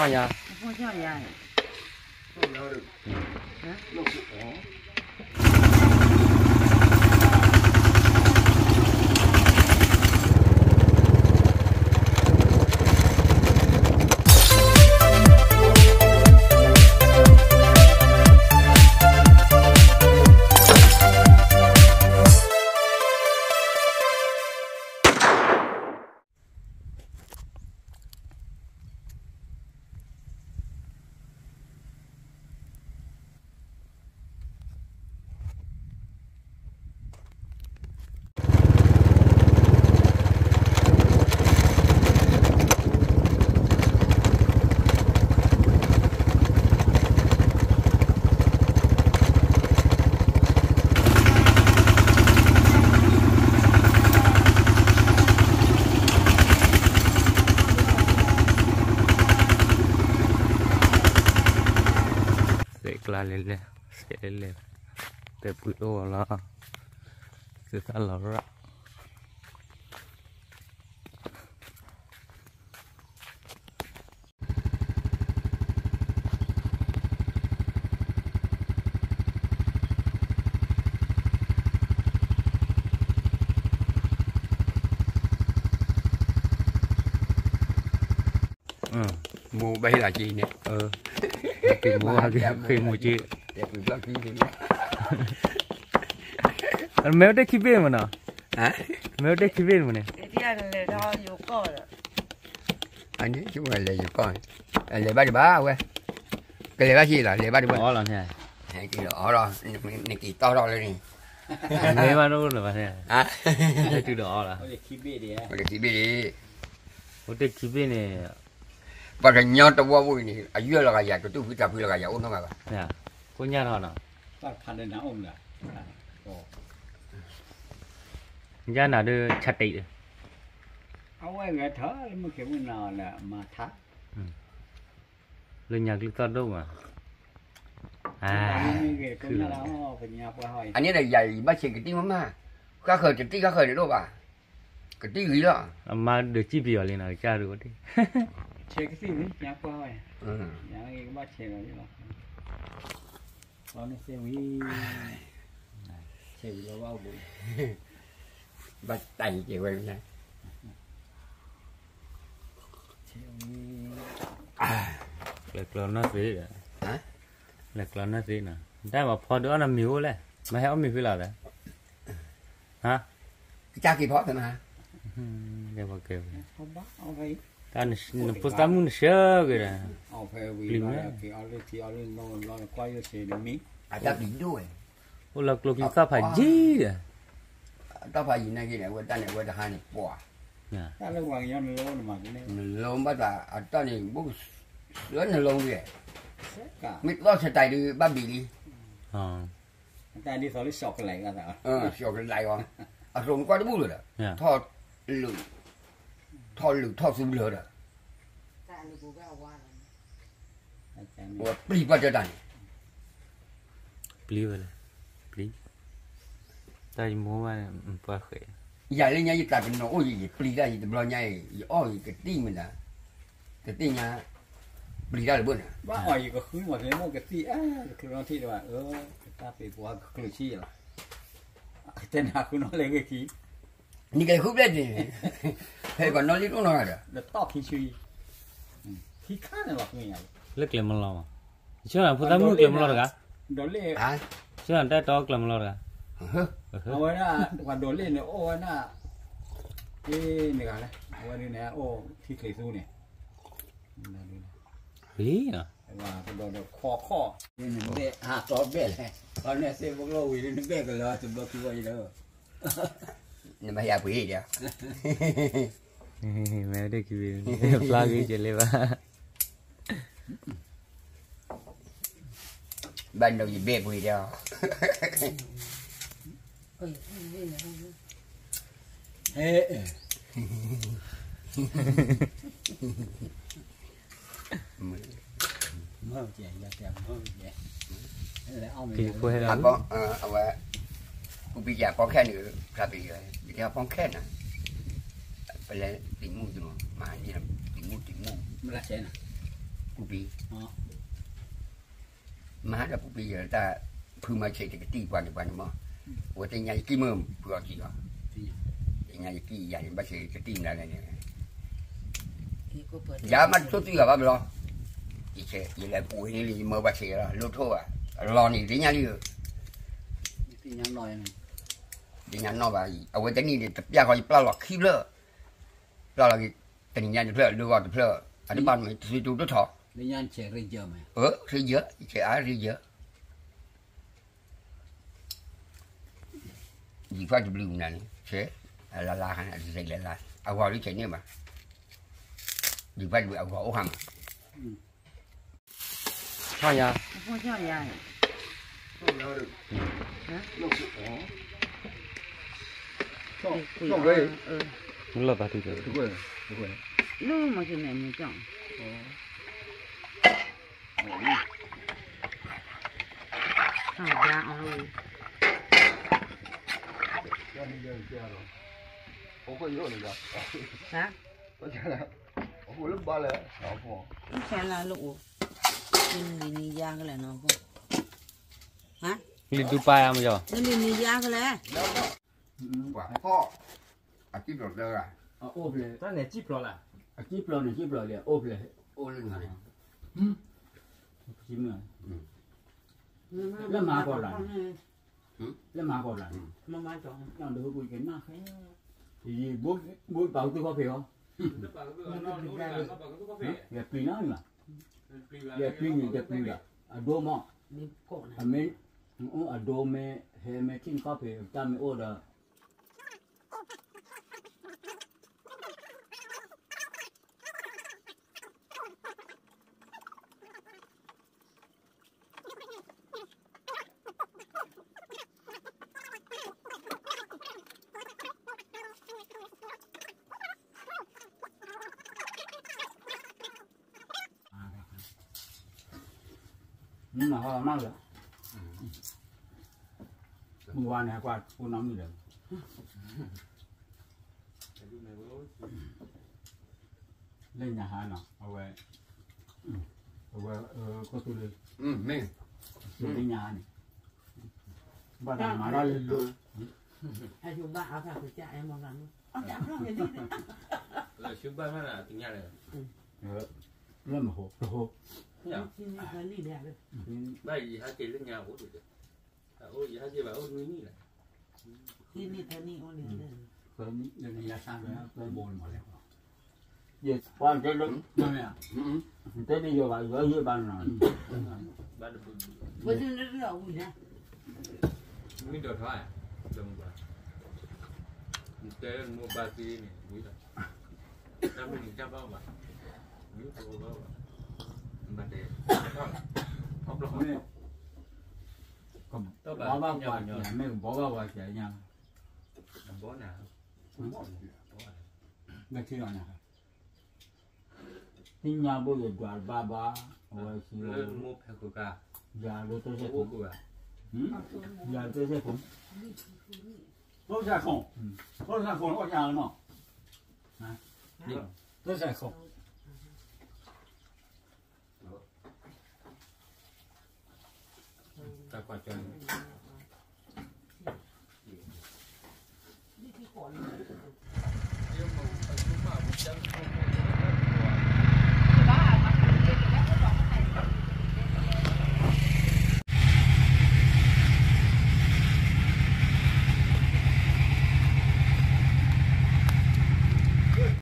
ညါ စဲးကျါလဲၤလဲၤ စဲးလဲၤလဲၤ တပှ့ၤအိၣ်လီၤ သုသၣ်လီၤရၣ် မိၢ်ဘၣ်ဟ့ၣ်လီၤက့ၤန့ၣ် က့ၤမိၢ် က့ၤမိၢ်က့ၤ မ့ၢ်အိၣ်တ့ၢ်ခံဘ့ၣ်မ့ၢ်နီၤ မ့ၢ်အိၣ်တ့ၢ်ခံဘ့ၣ်မ့ၢ်နီၤ အန့ၣ် လဲၤယိၤကီၢ် လဲၤဘၣ်ဒံးဘၣ်ဝဲ ကလဲၤဘၣ်ဟံၣ်လီၤ လဲၤဘၣ်ဒံးဘၣ် နက့ၤတီၢ်ထီၣ်လၢန့ၣ် လဲၤဘၣ်ဒိၣ်လၢၤဘၣ်န့ၣ် တုၤဒီးအီၣ်လီၤ အိၣ်တ့ၢ်ခံဘ့ၣ်န့ၣ် ပှၤကညီတဝီပူၤအံၤန့ၣ် အယွဲၢ်လီၤဂာ်ယၤ ကတူၢ်ဖုတၢ်ဖုလီၤဂာ်ယၤအိၣ်နီတဂၤဘၣ် ကိညၢ်ထီၣ်နီၤ ယၤနၤဒုး ဆါတံးဒီး အဝဲဂဲၤထီၣ်လၢမုၢ်ခ့မုၢ်နၤအီၤလၢမၤထါ လၢညါကလုၢ်သီၣ်ဒိၣ်မး အန့ၣ်ဒီးယၤယဘၣ်ဆဲးကတံၢ်မးမး ဃၣ်ဃၢၤတတံၢ်ဃၣ်ဃၢၤတဒိၣ်ဘၣ် ကတံၢ်ဂ့ၤလီၤ အမါဒုးစံၣ်ပယီၤလံနီၤ ကစၢ်ဒုးဝဲတ့ၢ် ဆဲးကသံၣ်ဝံၤ ညါကွၢ်ဝဲ ညါကဘၣ်ဆဲးလီၤလီၤ လီၤန့ၣ်သ့ဝံၤ ဆဲးဝံၤလီၤဘၣ်အိၣ်ဘိ ဘၣ်တၢ်အံၤကဲဝဲ ဆဲးဝံၤ လဲၤကျီနီၢ်သ့ဒီး လဲၤကျီနီၢ်သ့နီၤ တၢ်မၤဖီဒုးအီၣ်နမ့ၤအိၣ်လဲၣ် မ့ၢ်ဟဲအီၣ်မ့ၤဖဲလဲၣ်လဲၣ် ဟါ ကစၢ်က့ၤဖီဖဲမဟါ ကဲဝဲကဲဝဲ နဖိသၣ်မုၣ်နဆၢက့ၤဒီး ပျံၤမ့ၢ် အတၢ်ပျံၤဒိၣ်ဝဲ အိၣ်လၢကျိချံသၣ်ဖးယံၤဒီး တၢ်ဖးယံၤနာ်က့န့ၣ် အဝဲတၢ်န့ၣ် အဝဲတဟါန့ၣ်ပှၤ တၢ်လၢပှၤကညီနလိနမၤ နလိဘၣ်သး အတၢ်န့ၣ် ဘိၣ်စၢနလိဒ် မ့ၢ်သီၣ်ဆတၢ်ဒုးဘၣ်ဘံးလံ တၢ်ဒ်သိးလၢ chocolate အီၤ အသိးနကွၢ်တဘူၣ်လၢၤဒီး ထီၣ်လုၢ် ထီၣ်လုၢ်ထီၣ်သူလၢၤဒီး ပျံၤပှၤတၢ်တၢ်န့ၣ် ပျံၤဝဲလဲၣ် ပျံၤ တၢ်ယမိၢ်ဘၣ်န့ၣ် ပှၤဃဲး ယၤလၢညါယတၢ်ကနီၤအိၣ်ယံၤ ယပျံၤတၢ်ယံၤတဘျီညါအံၤ ယအီၣ်ယကသံၣ်မနုၤ ကသံၣ်ညါ ပျံၤတၢ်တဘိန့ၣ် ဘၣ်အီၤယကဃုမီၤသ့ၣ်မိၢ်ကသံၣ်အါ ယချုးနီထံၣ်တဘၣ် တၢ်ပ့ၤပှၤကချုးဆံယလီၤ တဲနၤဃုနီၣ်လဲၣ်ဂ့ၢ်ခံ နကလဲၤဃုဘျဲၣ်န့ၣ် ဖဲပှၤနီၣ်လံတအိၣ်နီတဂၤဒီး လၢတီၢ်ခံဆံ ခံခါန့ၣ်လီၤ လၢကျဲမလီၤမး ဆၢနၤဖိသၣ်မုၣ်ကျဲမလီၤတဂၤ ဒိးလ့ၣ် ဆၢနၤတၢ်တီကျဲမလီၤတဂၤ အဝဲဒၣ် ပှၤဒိးလ့ၣ်န့ၣ် အိၣ်ဝဲဒၣ် က့ၤနဂၤလဲၣ် အဝဲဒၣ်န့ၣ် အိၣ်ထံချ့သူန့ၣ် လံနီၤ ကဒီးဒီးခီခီၣ် နဘဲၣ်ဟးတီဘဲၣ်လဲၣ် အန့ၣ်သ့ၣ်ပကျိဝံၤ နဘဲၣ်ကလီၤတဘျီခံဘျီယလၢ နမ့ၢ်ယၤပှ့ၤဒီး မ့ၢ်တခံဘ့ၣ် ဖျါဂ့ၤကလဲၤဘၣ် ဘၣ်နီၣ်ယဘဲၣ်ပှ့ၤဒီး မ့ၢ် အဝဲ ကူပံယၤပီခဲန့ၣ် ဖျါပယီၤ ယတဲပီခဲနၤ ပလဲၤတံၤမူၣ်တနီၤ မၤန့ၢ်တံၤမူၣ်တံၤမူၣ် မ့ၢ်လၢဆဲနၤ ပူၤပံၤ, မၤဒီးပူၤပံၤယတၢ်, ဖုမၤဆဲးတကတံၢ်ပှၤန့ၣ်ပှၤန့ၣ်မး, အဝဲသ့ၣ်ညါယကံၢ်မုၢ်ဖုအီၤကံၢ်လီၤ, သ့ၣ်ညါယကံၢ်ယၤန့ၣ် ဘၣ်ဆဲးတကတံၢ်နၤလဲၣ်န့ၣ်, ယၤမၤတဆိၣ်သွံၣ်အီၤဘၣ်ဘျီ, ယဆဲး ယလဲၤပူၤဝဲန့ၣ်လံ ယမၢဘၣ်ဆဲးလီၤ လိၣ်ထိၣ်ဘၣ်, အလီၢ်န့ၣ်သ့ၣ်ညါလံဧၢ, သ့ၣ်ညါနီၢ်ဘၣ်အံၤ, အဝဲတနံၣ်န့ၣ် တပျၢ်ဃီ ယပျၢ်လီၤခံဖျၢၣ်, ပျၢ်လီၤက့ၤ, တနံၤညါတဖျၢၣ် ဒုးဂီၤတဖျၢၣ်, အတဘၣ်မ့ၢ်တသွံၣ်တူတထီၣ်, ရ့ယၢ, ယဆဲးအါရ့ယၢ, ယဖးတဘျုးနၤန့ၣ် ဆဲး, အလါလါခါန့ၣ် အတစဲးလဲၤလါ, အဂီၤဒ်ဆဲးန့ၣ်ဘၣ်, ယဖးတဘျုးအဂီၤအိၣ်ခါမး, ဆီၣ်ယၤ, လီၤသးထံၣ်, လီၤမၤဆ့ၣ်န့ၣ် ဆဲးလၢအိၣ်, လံာ်ဒူပာ်ယၤကလဲၣ်နီၤ, လံာ်ဒူပာ်ယၤမယီၤ, လံာ်နံၤယၤကလဲၣ်, ပှၤဖီၣ်, အကံၢ်ပျီၤတဂၤ, တၢ်န့ၣ်ကံၢ်ပျီၤလၢ, အကံၢ်ပျီၤန့ၣ် ကံၢ်ပျီၤလံ အိၣ်ဖျဲၣ်, အိၣ်လၢနၤန့ၣ်, လၢမၤကီၢ်ဘျၣ်, လၢမၤကီၢ်ဘျၣ်, ဒိကနၣ်ဃဲ, ဘိပာ်ကသုခီဖံးအီၤ, ယပျံၤနီၤ, ယပျံၤန့ၣ် ယပျံၤဘၣ်, အဒိမး, အမ့ၢ်, အဒိမ့ၢ်, ဟဲမ့ၢ်ထံၣ်နခီဖံး တၢ်မ့ၢ်အိၣ်ဒီး မၤဟီမးလၢ, မုၢ်ဝါန့ၣ် ကွၢ်ဖိနီတမံၤဒီး, လၢညါဟါနီၤ အဝဲ, အဝဲ, ကီၢ်သူလ့ၤ, မ့ၢ်, လၢညါန့ၣ်, ဘၣ်တၢ်မၤထီၣ်လၢ, ဘၣ်အဖၢကစၢ်အဲၣ်မီၢ်ဂၤမ့ၢ်, လၢမဟိ, တဟိ, ဘၣ်ယဟဲက့ၤလၢညါအိၣ်ဒီး, ယဟဲက့ၤဘၣ်အိၣ်တနွံနံၣ်လီၤ, သၢနံၣ်, သၢနံၣ်, ယပှၤတဲလၢ, တဲဒ်ယိၤဘၣ် ယွၤယ့ၢ်ဘၣ်နၤ, ဘၣ်တဘျုး, ဝဲဒၣ်လၢအဝံၤလဲၣ်, မ့ၢ်ဒိးထီၣ်, တဲနမိၢ်ဘၣ်သ့န့ၣ် ဝံၤလီၤ, တၢ်မ့ၢ်န့ၣ်တၢ်ဘၣ်ဘၣ်, မ့ၢ်တဘၣ်ဘၣ်, ဘၣ်တဲ, ဘၣ်ဘၣ်, ဘၣ်ဘၣ်ပှၤ, မ့ၢ်ကဘီဘၣ်ပှၤစဲညါ, ဘီနၤ, ဘီနၤ, မ့ၢ်ထံၣ်လီၤနၤ, သ့ၣ်ညါဘိယဒွးတဘၣ်ဘၣ်, အဝဲ, မိၢ်ဖဲဃုာ်ကါ, ယၤလၢတၢ်စဲခိၣ်, ယၤလၢတၢ်စဲခိၣ်, တၢ်စဲခိၣ်, တၢ်စဲခိၣ်, တၢ်စဲခိၣ်, တၢ်ကွၢ်ကၠီန့ၣ်